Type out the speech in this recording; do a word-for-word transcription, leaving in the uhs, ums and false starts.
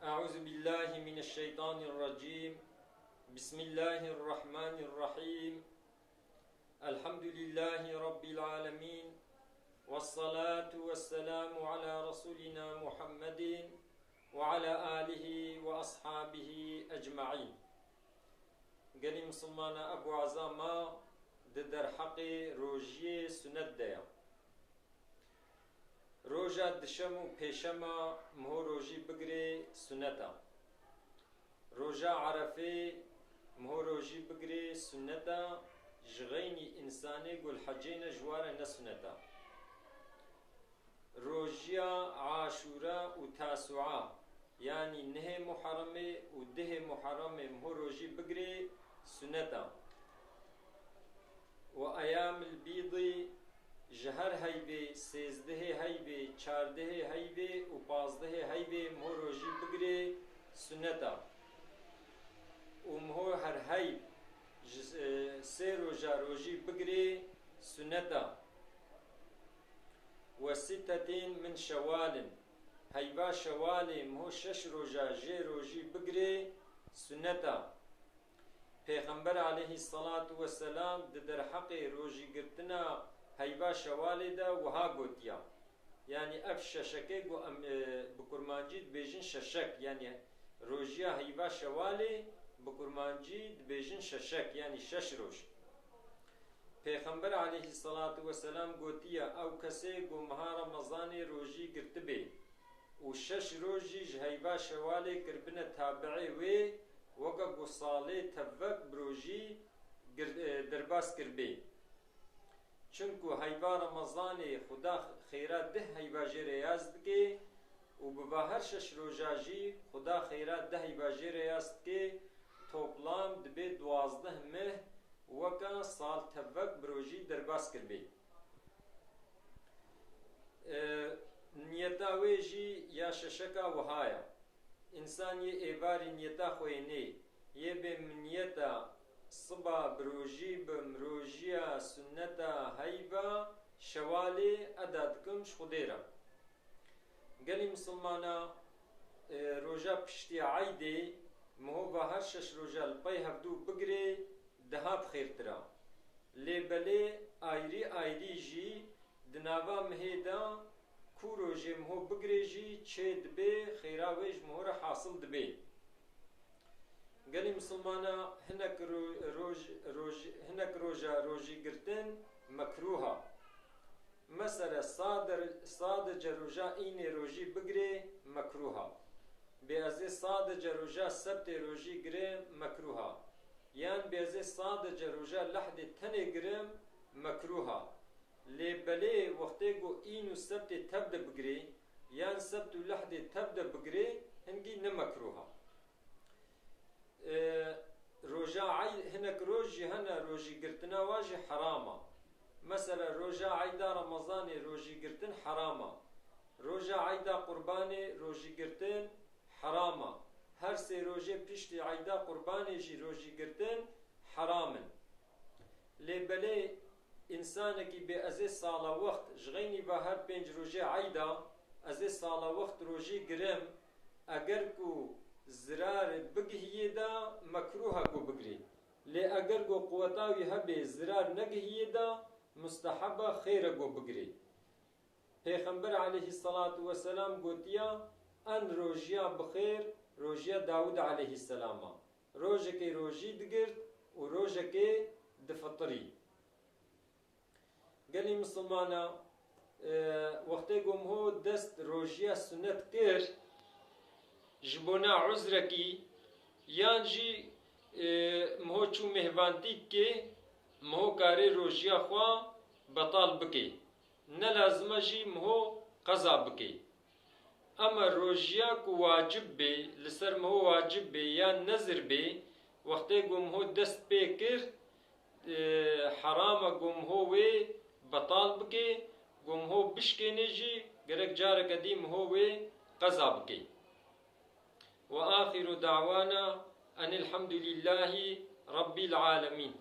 أعوذ بالله من الشيطان الرجيم. بسم الله الرحمن الرحيم. الحمد لله رب العالمين. والصلاة والسلام على رسولنا محمد وعلى آله وأصحابه أجمعين. Gelî misilmana, ev waza ma di derheqê rojiyê sunet de ya. Roja dişem û pêşema miho rojî bigirê sunet a. Roja Erefê miho rojî bigirê sunet a, ji xeynî însanê ku li hecê ne ji wa re ne sunet a. Rojiya Aşûra û Tasûa, yanî nehê Muharremê û dehê Muharremê miho rojî bigirê sunet a. Û eyamil bîdî ji her heyvê, sêzdehê heyvê, çardehê heyvê û pazdehê heyvê miho rojî bigirê sunet a. Û miho her heyv ji, e, sê roja rojî bigirê sunet a. Ve sittetên min şewalin, heyva şewalê miho şeş roja jê rojî bigirê sunet a. Pêxember aleyhisselatu vesselam di derheqê rojîgirtina heyva şewalê de wiha gotiya. Yanî ev şeşekê ku em, e, bi kurmancî dibêjin şeşek, yanî rojiya heyva şewalê bi kurmancî dibêjin şeşek, yanî şeş roj. Pêxember aleyhisselatu vesselam gotiye, ew kesê ku meha Remezanê rojî girtibê û şeş roj jî ji heyva şewalê kiribine tabi'ê wê, weke ku salê tevvek bi rojî gir-, e, derbas kiribê. Çimku heyva Remezanê Xuda xêra deh heyva jê re yaz dike û bi va her şeş roja jî Xuda xêra deh heyva jê re yaz dike, toplam dibe duwazdeh meh weke sal tevvek bi rojî derbas kiribê. E, niyeta wê jî ya şeşeka wiha ye. Însan yê êvarî niyeta xwe yê nê, yê bê min niyeta siba bi rojî bim, rojiya sunneta heyva şewalê eda dikim ji Xwedê re. Gelî misilmana, e, roja piştî eydê, miho va her şeş roja li pey hevdû bigirê, daha bi xêrtir a. Lê belê ayrî ayrî jî di nava mihê de ku rojê miho bigirê jî çê dibê, xêra wê ji miho re hasil dibê. Gelî misilmana hinek ro-, roj, roj, hinek roja rojî girtin mekrûh a. Mesele sade, sadece roja înê rojî bigirê mekrûh a. Bê ez ê sadece roja sebtê rojî girê mekrûh a. Yan bê ez ê sadece roja lehdê tenê girim mekrûh a. Lê belê wextê ku în û sebtê tev de bigirê, yan sebt û lehdê tev de bigirê, hingî ne mekrûh a. E, roja ey-, hinek roj jî hene rojîgirtina wa jî heram a. Mesela roja eyda Remezanê rojîgirtin heram a. Roja eyda Qurbanê rojîgirtin heram a. Her sê rojê piştî eyda Qurbanê jî rojîgirtin heram in. Lê belê însanekî bê ez ê sala wext ji xeynî va her pênc rojê eyda, ez ê sala wext rojî girim, eger ku zirar bigihiyê de mekrûh e ku bigirê. Lê eger ku quweta wî hebê zirar negihiyê de, musteheb e, xêr e ku bigirê. Pêxember aleyhisselatu vesselam gotiya, en rojiya bi xêr rojiya Dawud aleyhisselam a. Rojekê rojî digirt û rojekê difitirî. Gelî misilmana, e, wextê ku miho dest rojiya sunet kir, ji bona uzrekî yan jî, e, miho çû mêhvantîkê, miho karê rojiya xwe betal bike. Ne lazim e jî miho qeza bike. Ema rojiya ku wacib bê, li ser miho wacib bê yan nezir bê, wextê ku miho dest pê kir, e, heram e ku miho wê betal bike, ku miho bişkêne jî gerek careke dî miho wê qeza bike. Ve axiru da'wana enil hamdulillahî rabbil alemîn.